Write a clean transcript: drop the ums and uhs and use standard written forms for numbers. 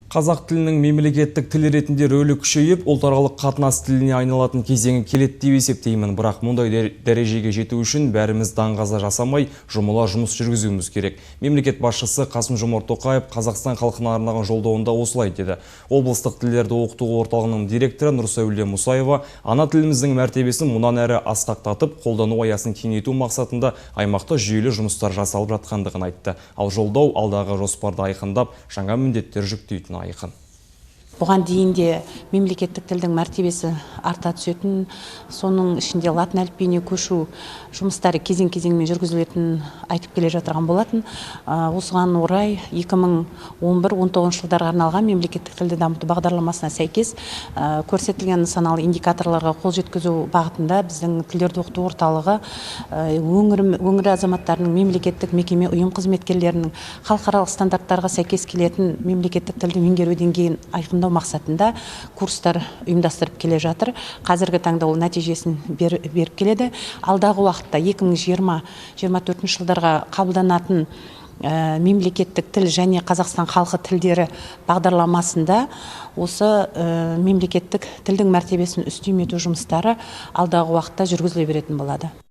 Қазақ тілінің мемлекеттік тіл ретінде рөлі күшейіп, ұлтаралық қатынас тіліне айналатын кезеңі келеді деп есептеймін. Бірақ мұндай дәрежеге жету үшін бәріміз даңғаза жасамай, жұмыла жұмыс жүргізуіміз керек. Мемлекет басшысы Қасым-Жомарт Тоқаев Қазақстан халқына арнаған жолдауында осылай деді. Облыстық тілдерді оқыту орталығының директоры Нұрсәуле Мұсаева ана тіліміздің мәртебесін мұнан әрі асқақтатып, қолдану аясын кеңейту мақсатында аймақта жүйелі жұмыстар жасалып жатқандығын айтты. Ал жолдау алдағы жоспарды айқындап, жаңа міндеттер жүктейтіні айқын. Бұған дейін де мемлекеттік тілдің мәртебесі арта түсетін, соның ішінде латын әліпбиіне көшу жұмыстары кезең-кезеңмен жүргізілетінін айтып келе жатырған болатын. Осыған орай 2011-19 жылдарға арналған мемлекеттік тілді дамыту бағдарламасына сәйкес көрсетілген нысаналы индикаторларға қол жеткізу бағытында біздің тілдерді оқыту орталығы өңір азаматтарының, мемлекеттік мекеме ұйым қызметкерлерінің халықаралық стандарттарға сәйкес келетін мемлекеттік тілді меңгеру деңгейін айқындау мақсатында курстар ұйымдастырып келе жатыр. Қазіргі таңда ол нәтижесін беріп келеді. Алдағы уақытта 2020-24 жылдарға қабылданатын мемлекеттік тіл және Қазақстан халқы тілдері бағдарламасында осы мемлекеттік тілдің мәртебесін үстем ету жұмыстары алдағы уақытта жүргізіле беретін болады.